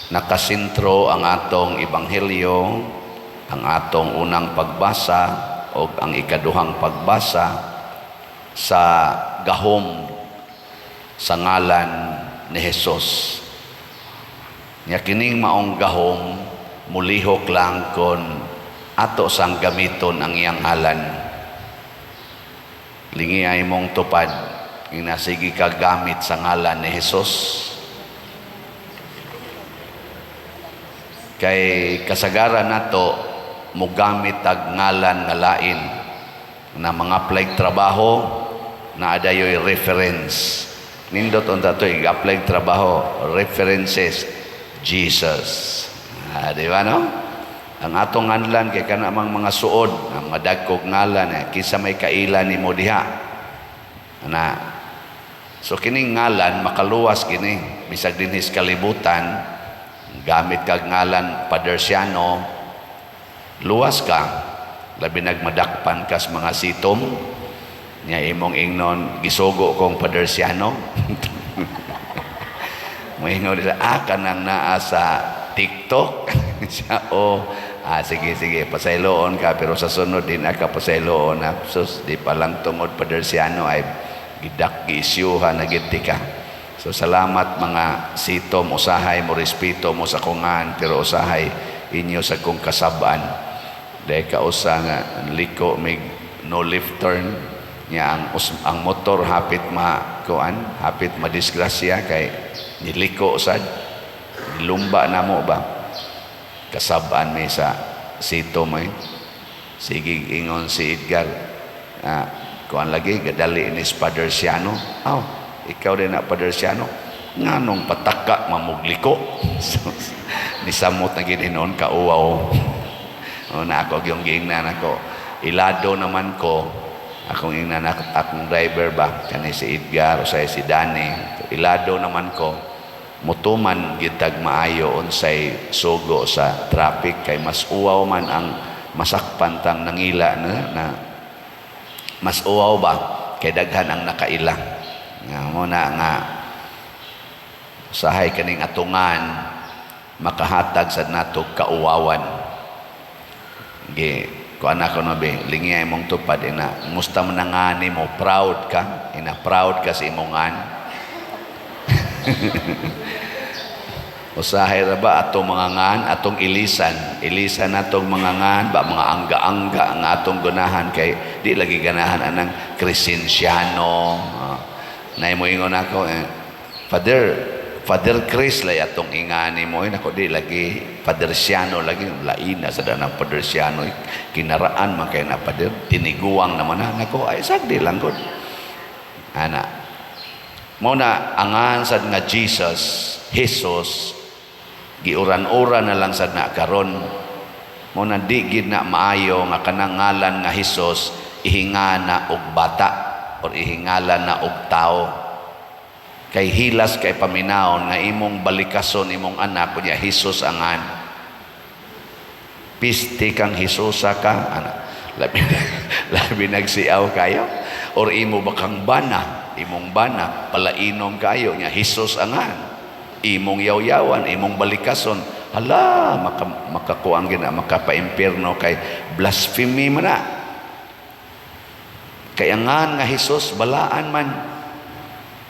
Nakasentro ang atong ebanghelyo, ang atong unang pagbasa o ang ikaduhang pagbasa sa gahom sa ngalan ni Jesus. Nya kining maong gahom mulihok lang kon ato sang gamiton ang iyang ngalan. Lingi ay mong tupad, inasigi ka gamit sa ngalan ni Jesus. Kay kasagaran nato mogamit tag ngalan nga lain na mga apply trabaho na adayoy reference. Nindot unta to i-apply trabaho, references Jesus. Ah, di ba, no? Ang atong nganlan kay kana mang mga suod, ang mga dagkog ngalan eh, kinsa may kaila nimo diha. Na so kining ngalan makaluwas kini bisag dinhi sa kalibutan. Gamit kag ngalan Padersiano, luwas ka, labi nagmadakpan kas mga sitom nya imong ingnon, "Gisugo kong Padersiano." Moingon nila, "Ah, kanang naa sa TikTok siya." "O, ah, sige, sige, pasayloon ka, pero sa sunod din ka pasayloon na." Sus, di pa lang tungod Padersiano ay gidak giisyuhan na gid ka. So salamat mga sitom, usahay mo respeto mo sa kungan, pero usahay inyo sa kong kasabaan. Dahil kausa nga liko mig no left turn niya, ang motor hapit ma kuan, hapit madisgrasya kay niliko sad, nilumba na mo ba. Kasabaan mi sa sitom ay sige, ingon si Edgar, ah, kuan lagi gadali ni Father Siano. "Aw, ikaw din na Padersiano, nganong pataka mamugliko?" Nisamot na gid hinuon kauwaw. O na ako yung giingnan ako, ilado naman ko akong ingnan akong driver ba, kani si Edgar o si Danny, ilado naman ko mutuman gitag maayo unsay sugo sa traffic, kay mas uwaw man ang masakpan tang nangila na mas uwaw ba kay daghan ang nakaila. Nga mo na nga usahay kaning atungan makahatag sa nato kauwawan. Gi kuan ako no be, lingi imong tupad ina, musta man nga mo, proud ka ina, proud ka sa imong ngan. Usahay ra ba atong mga ngan, atong ilisan, ilisan natong mga ngan ba, mga angga-angga ang atong ganahan, kay di lagi ganahan anang Crescenciano. Nay mo ingon ako eh, "Father, Father Chris lay atong ingani mo." Eh, nako, di lagi, Father Siano lagi, laina sa danang Father Siano eh. Kinaraan man kay na Father, tiniguang naman na nako, ay sagdi lang gud ana. Mo na angan sad nga Jesus, Jesus, giuran-uran na lang sad na karon. Mo na di gid na maayo nga kanang ngalan nga Jesus ihingana og bata or ihingala na og tao. Kay hilas kay paminawon nga imong balikason imong anak kunya Jesus angan. Piste kang Hesusa ka ana. Labi labi nagsiaw kayo or imo ba kang bana, imong bana palainom kayo nya Jesus angan. Imong yawyawan, imong balikason, hala, makakuang gina, makapaimpierno kay blasphemy man na. Kay angan nga Jesus balaan man,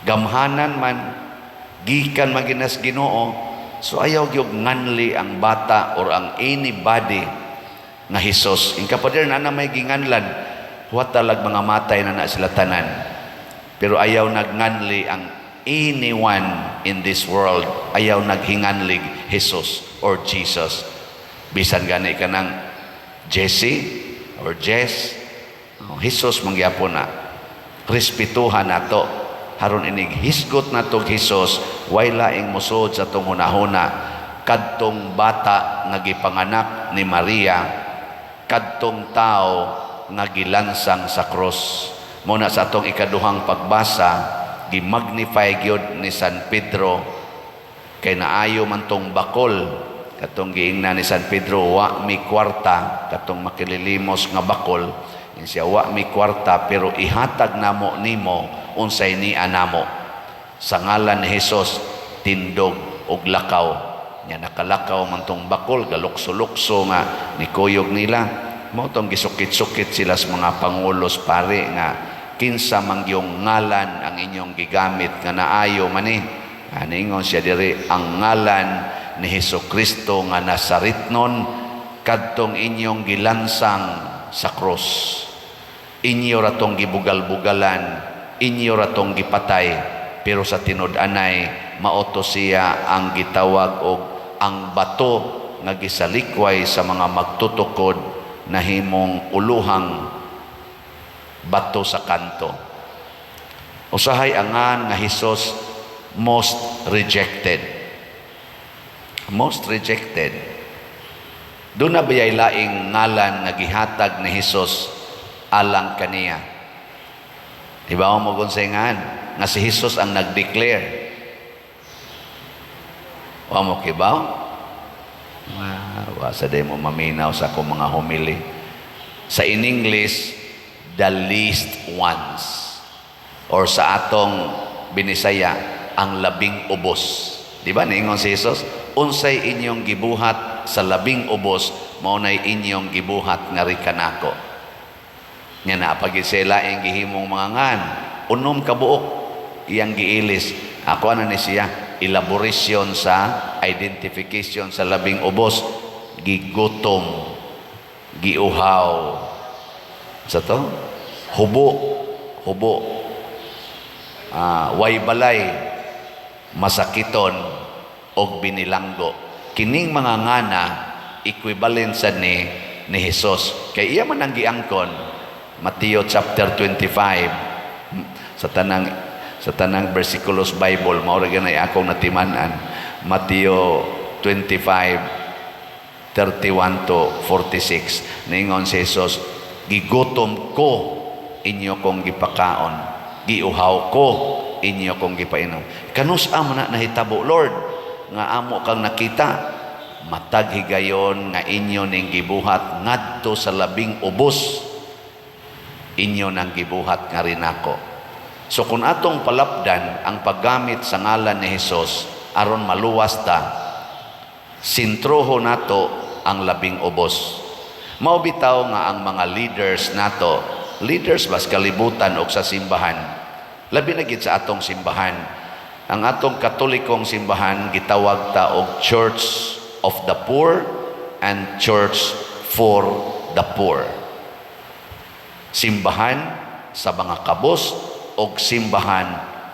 gamhanan man, gikan man ginas Ginoo. So ayaw gyud nganli ang bata or ang anybody nga Jesus. Inka pader na na may ginganlan, huwat talag mga matay na na sila tanan. Pero ayaw nagnganli ang anyone in this world, ayaw naghinganlig Jesus or Jesus. Bisan gani ka ng Jesse or Jess, oh, Jesus mangyapon na. Respetuhan nato. Haron inig hisgot nato Jesus, way laing musod sa atong hunahuna kadtong bata nga gipanganak ni Maria, kadtong tao nga gilansang sa krus. Muna sa atong ikaduhang pagbasa, gimagnify gyud ni San Pedro kay naayo man tong bakol katong giingnan ni San Pedro, "Wa mi kwarta," katong makililimos nga bakol. Ingon siya, "Wa mi kwarta, pero ihatag namo nimo unsay nia namo. Sa ngalan ni Hesus, tindog og lakaw." Nya nakalakaw man tong bakol, galukso-lukso nga nikuyog nila. Mao tong gisukit-sukit sila sa mga pangulos pare nga kinsa man yung ngalan ang inyong gigamit nga naayo man ni. Aningon siya diri, ang ngalan ni Hesus Kristo nga Nazaretnon, kadtong inyong gilansang sa krus. Inyo ra tong gibugal-bugalan, inyo ra tong gipatay, pero sa tinud-anay mao to siya ang gitawag og ang bato nga gisalikway sa mga magtutukod, nahimong uluhang bato sa kanto. Usahay angan nga Hesus, most rejected. Most rejected. Duna bayay laing ngalan nga gihatag ni Hesus alang kaniya? Di ba mo ngan nga si Hesus ang nag-declare? Wa mo kibaw? Wa sa mo maminaw sa akong mga homily. Sa in English, "the least ones." Or sa atong Binisaya, ang labing ubos. Di ba niingon si Jesus, "Unsay inyong gibuhat sa labing ubos, mao nay inyong gibuhat ngari kanako"? Nya naa pa gyud sila ang gihimong mga ngan, 6 ka buok iyang giilis. Ako ana ni siya elaboration sa identification sa labing ubos: gigutom, giuhaw, sa to hubo hubo, way balay, masakiton og binilanggo. Kining mga ngana equivalent sa ni Jesus kay iya man ang giangkon. Mateo chapter 25, sa tanang versikulos Bible, mao ra ganay akong natiman-an, Mateo 25 31 to 46. Ningon si Jesus, "Gigutom ko, inyo kong gipakaon. Giuhaw ko, inyo kong gipainom." "Kanus-a man na nahitabo, Lord, nga amo kang nakita?" "Matag higayon nga inyo ning gibuhat ngadto sa labing ubos, inyo nang gibuhat nga nako." So kung atong palapdan ang paggamit sa ngalan ni Hesus aron maluwas ta, sintroho nato ang labing ubos. Mao bitaw nga ang mga leaders nato, leaders bas kalibutan og sa simbahan, labi na gid sa atong simbahan. Ang atong Katolikong simbahan, gitawag ta og Church of the Poor and Church for the Poor. Simbahan sa mga kabos og simbahan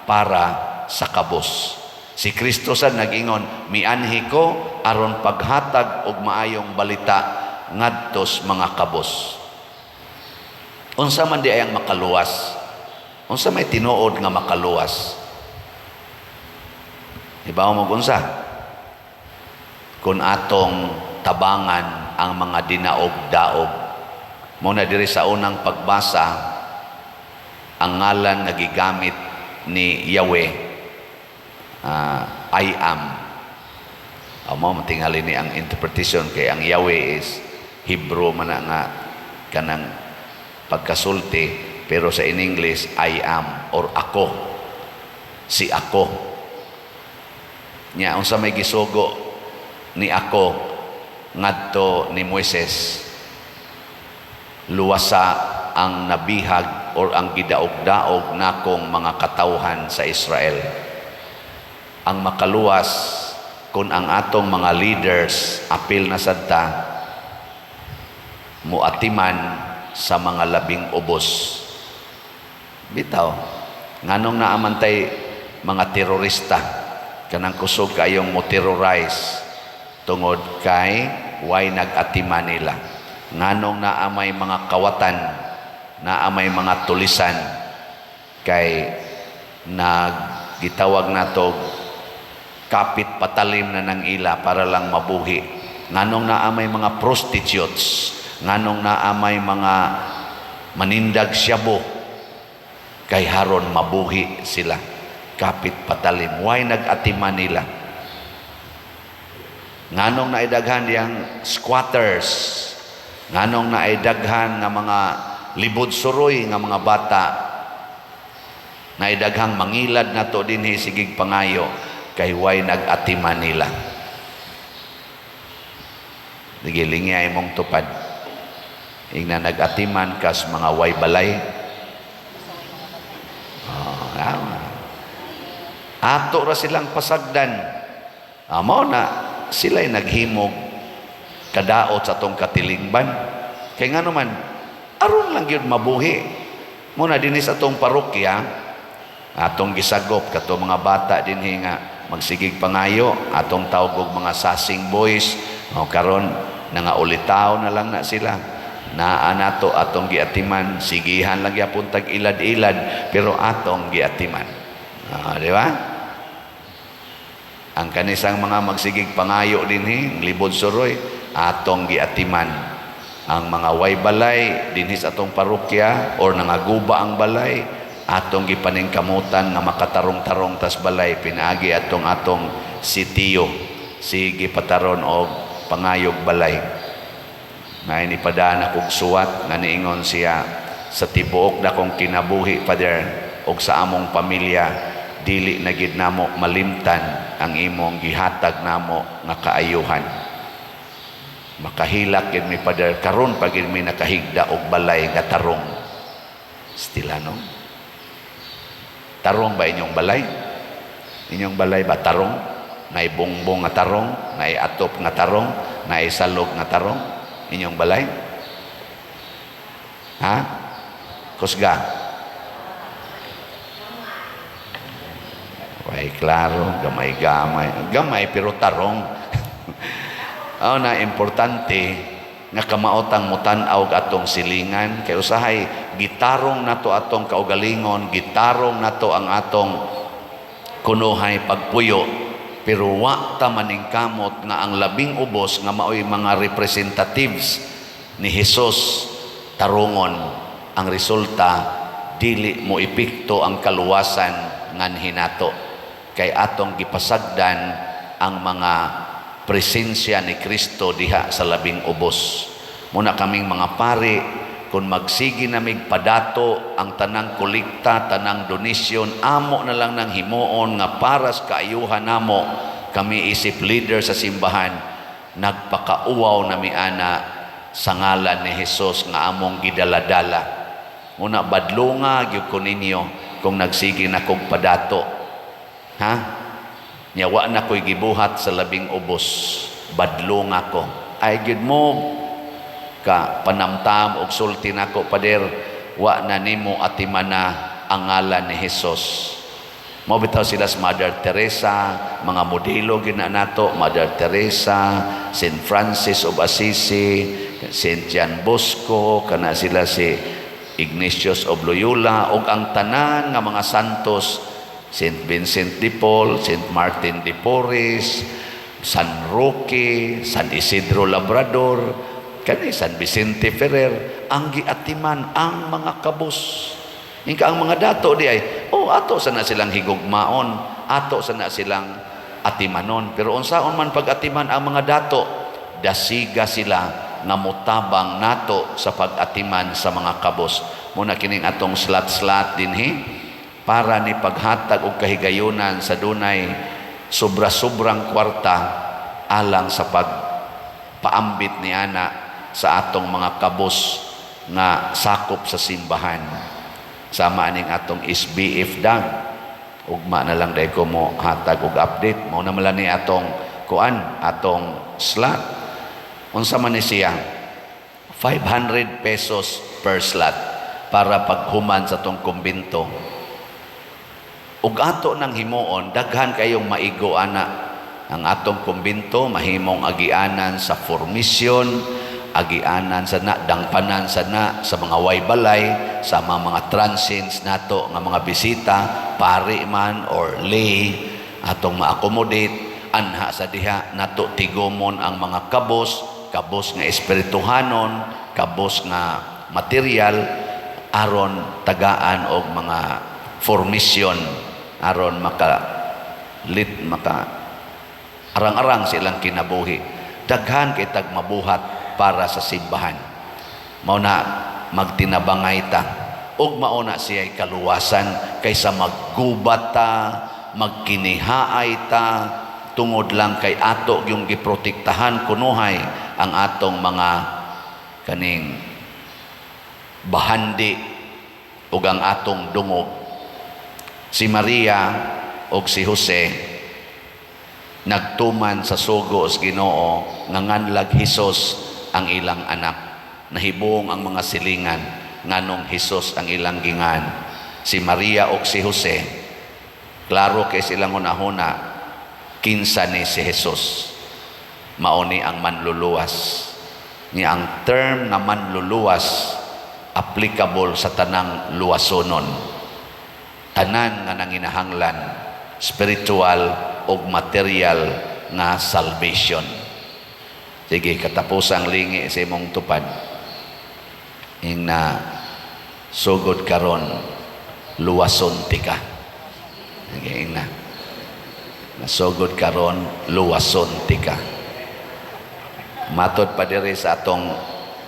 para sa kabos. Si Kristo sad nag-ingon, "Mianhi ko aron paghatag og maayong balita ngadtos mga kabos." Unsa man di ay ang makaluwas? Unsa may tinuod nga makaluwas? Di ba mo unsa? Kung atong tabangan ang mga dinaog-daog. Mao na diri sa unang pagbasa, ang ngalan nga gigamit ni Yahweh, "I Am." Mao matingali ni ang interpretation kay ang Yahweh is Hebrew man na nga kanang pagkasulti, pero sa in English, "I Am" or "Ako", si "Ako". Nya unsa may gisugo ni "Ako" ngadto ni Moises? "Luwasa ang nabihag or ang gidaog-daog nakong mga katawhan sa Israel." Ang makaluwas, kung ang atong mga leaders, apil na sad ta, muatiman sa mga labing ubos. Bitaw, nganong naa man tay mga terorista, kanang kusog kayong mo terrorize? Tungod kay way nag-atiman nila. Nganong naa may mga kawatan, naa may mga tulisan? Kay naggitawag nato kapit patalim na ng ila para lang mabuhi. Nganong naa may mga prostitutes, nganong naa may mga manindag syabo? Kay haron mabuhi sila, kapit patalim, way nag-atiman nila. Nganong naidaghan diyang squatters? Nganong naidaghan nga mga libod suroy nga mga bata? Naidaghang mangilad nato dinhi, sigig pangayo? Kay way nag-atiman nila. Sige, lingya imong tupad. Ingna nag-atiman kas mga way balay. Oh, tama. Ato ra silang pasagdan. Ah, mao na sila'y naghimog kadaot sa atong katilingban. Kay nga naman, aron lang gyud mabuhi. Muna dinhi sa atong parokya, atong gisagop kato mga bata dinhi nga magsigig pangayo, atong tawag og mga sasing boys. O karon nangaulitaw na lang na sila. Naa nato atong giatiman, sigihan lang gyapon tag ilad-ilad, pero atong giatiman. Ah, di ba? Ang kanisang mga magsigig pangayo dinhi, libod suroy, atong giatiman. Ang mga way balay dinhi sa atong parokya or nangaguba ang balay, atong gipaningkamutan nga makatarong-tarong tas balay pinaagi atong atong sitiyo. Sige pataron og pangayog balay. May nipadaan akong suwat nga niingon siya sa tibuok na kong kinabuhi, Father, og sa among pamilya, dili na gid namo malimtan ang imong gihatag namo nga kaayuhan. Makahilak gid mi, Father, karon pa gid mi nakahigda og balay nga tarong. Stila, no? Tarong ba inyong balay? Inyong balay ba tarong? Naay bongbong nga tarong, naay atop nga tarong, naay salog nga tarong? Inyong balay? Ha? Kusga? Way klaro, gamay-gamay. Gamay pero tarong. Oh, na importante nga kamaotang mutan-aw atong silingan kay usahay gitarong nato atong kaugalingon, gitarong nato ang atong kunuhay pagpuyo, pero wa ta maningkamot nga ang labing ubos nga maoy mga representatives ni Hesus tarungon. Ang resulta, dili mo epekto ang kaluwasan nganhi nato kay atong gipasagdan ang mga presensya ni Kristo diha sa labing ubos. Muna kaming mga pari, kung magsigi namig padato ang tanang kolekta, tanang donasyon, amo na lang nang himuon nga para sa kaayuhan namo. Kami isip leader sa simbahan, nagpakauwaw nami ana sa ngalan ni Hesus nga among gidaladala. Muna badlunga gyud ko ninyo kung nagsige na kog padato. Ha? Nya wa na ko'y gibuhat sa labing ubos. Badlunga ko. Ay gyud mo ka panamtam og sulti nako, "Pader, wa na nimo atimana ang ngalan ni Hesus." Mao bitaw sila sa Mother Teresa, mga modelo gina nato, Mother Teresa, Saint Francis of Assisi, Saint John Bosco, kana sila si Ignatius of Loyola, ug ang tanan nga mga santos, Saint Vincent de Paul, Saint Martin de Porres, San Roque, San Isidro Labrador, kani San Vicente Ferrer, ang giatiman ang mga kabos. Ingka ang mga dato di ay, oh, ato sana silang higugmaon, ato sana silang atimanon. Pero unsaon man pag-atiman ang mga dato, dasiga sila nga mutabang nato sa pag-atiman sa mga kabos. Muna kining atong slot-slot dinhi para ni paghatag og kahigayunan sa dunay sobra-sobrang kwarta alang sa pagpaambit ni ana sa atong mga kabos nga sakop sa simbahan. Sama aning atong SBF dag. Ugma na lang dahil ko mo hatag og update. Mao na man ni atong kuan, atong slot. Unsa man ni siya? 500 pesos per slot para paghuman sa atong kumbento. Ug ato nang himuon, daghan kayong maigo ana. Ang atong kumbento mahimong agianan sa formisyon, agianan sa na, dangpanan sa na, sa mga way balay, sa mga transients nato nga mga bisita, pari man or lay, atong ma-accommodate, anha sa diha nato tigumon ang mga kabos, kabos nga espirituhanon, kabos nga material, aron tagaan og mga formisyon, aron maka lit maka arang-arang silang kinabuhi. Daghan kay tag mabuhat para sa simbahan. Mao na magtinabangay ta ug mao na siya'y kaluwasan kaysa maggubat ta, magkinihaay ta tungod lang kay ato yung giprotektahan kunuhay Ang atong mga kaning bahandi ug ang atong dungog. Si Maria ug si Jose nagtuman sa sugo sa Ginoo nga nganlag Hesus ang ilang anak. Nahibong ang mga silingan nganong Hesus ang ilang gingan. Si Maria ug si Jose, klaro kay silang hunahuna kinsa ni si Jesus. Mao ni ang manluluwas. Ni ang term nga manluluwas, applicable sa tanang luwasonon. Tanan nga nanginahanglan spiritual ug material nga salvation. Sige, katapusang lingi sa imong tupad. Ing na sugod karon, luwason tika. Sige, ing na. Nasugod karon, luwason tika. Matod pa diri sa atong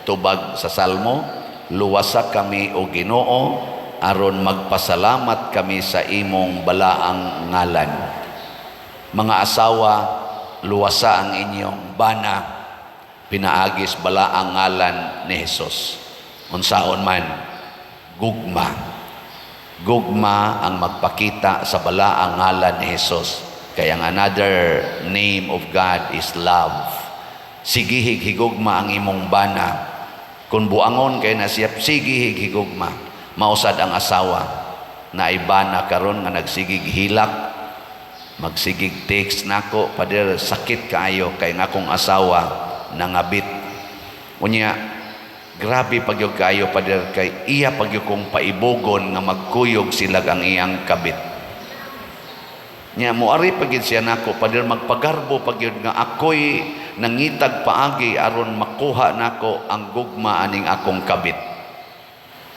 tubag sa Salmo, luwasa kami, o Ginoo, aron magpasalamat kami sa imong balaang ngalan. Mga asawa, luwasa ang inyong bana pinaagis balaang ngalan ni Hesus. Unsaon man, gugma. Gugma ang magpakita sa balaang ngalan ni Hesus. Kaya ang another name of God is love. Sigihig higugma ang imong bana. Kung buangon kay na siya, sigihig higugma. Mausad ang asawa na ibana karon nga nagsigig hilak, magsigig text nako, "Pader, sakit kaayo kay nga akong asawa nangabit. Unya grabe pagyud kaayo, pader, kay iya pagyud kong paibugon nga magkuyog sila ang iyang kabit." Nya moari pagyud siya nako, "Pader, magpagarbo pagyud nga ako'y nangitag paagi aron makuha nako ang gugma aning akong kabit."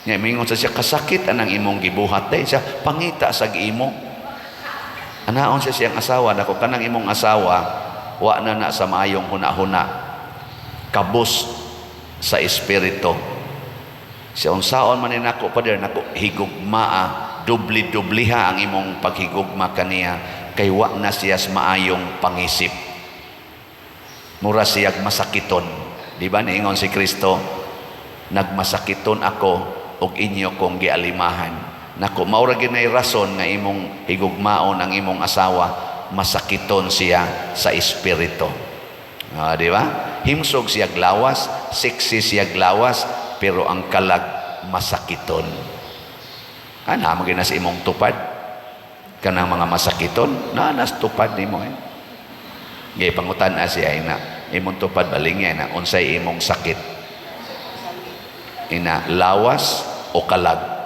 Nya mingon sa siya, "Kasakit anang imong gibuhat day." Siya, "Pangita sa imo." Anaon siya siyang asawa nako, "Kanang imong asawa, wa na na sa maayong huna-huna. Kabus sa espiritu." Siya, "Unsaon man ni nako, pader?" Nako, higugmaa, dubli-dubliha ang imong paghigugma kaniya kay wa na siya sa maayong pangisip. Mura siyag masakiton. Di ba niingon si Kristo, "Nagmasakiton ako ug inyo kong gialimahan"? Nako, maura ginay rason nga imong higugmaon ang imong asawa, masakiton siya sa espiritu. Ah, di ba? Himsog siya lawas, sexy siya lawas, pero ang kalag masakiton. Ana mo ginas imong tupad. Kanang mga masakiton, na nas tupad nimo eh. Gay pangutan na siya ina, imong tupad balingya na unsay imong sakit. Ina, lawas o kalag?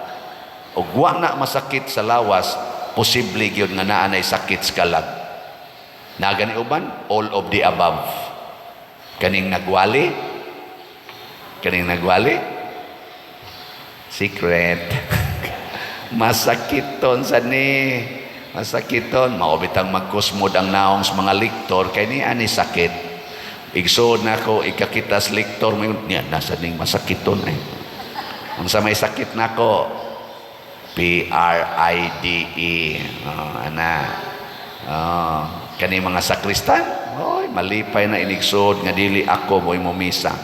Og wa na masakit sa lawas, posible gyud nga naa nay sakit sa kalag. Nagani uban, all of the above. Kaning nagwali, kaning nagwali, secret. Masakiton sa ni. Masakiton. Mao bitang magkusmod ang naong sa mga liktor kay ni ani sakit. Igsood na ako, ikakitas liktor, may niya nasa ning masakiton ay. Unsa may sakit nako? PRIDE. Oh, ana. Oh, kani mga sakristan, oy, malipay na inigsood nga dili ako mo'y mumisa.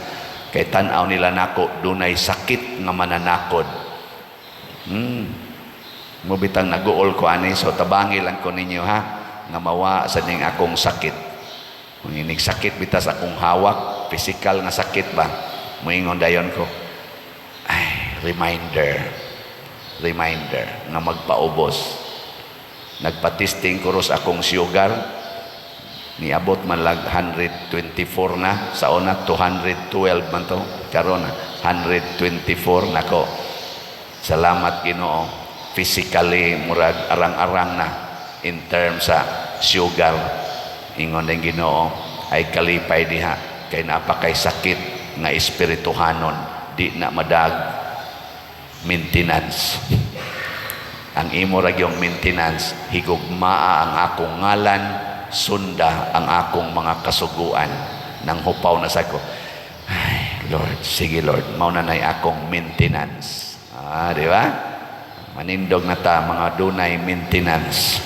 Kay tan-aw nila nako dunay sakit nga mananakod. Mubitang naguol ko ani, so tabangi lang ko ninyo ha nga mawa sa ning akong sakit. Kung inig sakit bitas akong hawak, physical nga sakit ba, moingon dayon ko, ay, reminder, reminder nga magpaubos. Nagpa-testing ko ros akong sugar, niabot man lag 124 na. Sa una 212 man to, karon 124 nako. Salamat Ginoo, physically murag arang-arang na in terms sa sugar. Ingon ng Ginoo ay kalipay diha kay napakay sakit nga espirituhanon, di na madag maintenance. Ang imo ra gyung maintenance, higugmaa ang akong ngalan, sunda ang akong mga kasuguan. Nang hupaw na sa ko, ay Lord, sige Lord, mao na nay akong maintenance. Ah, di ba? Manindog na ta mga dunay maintenance.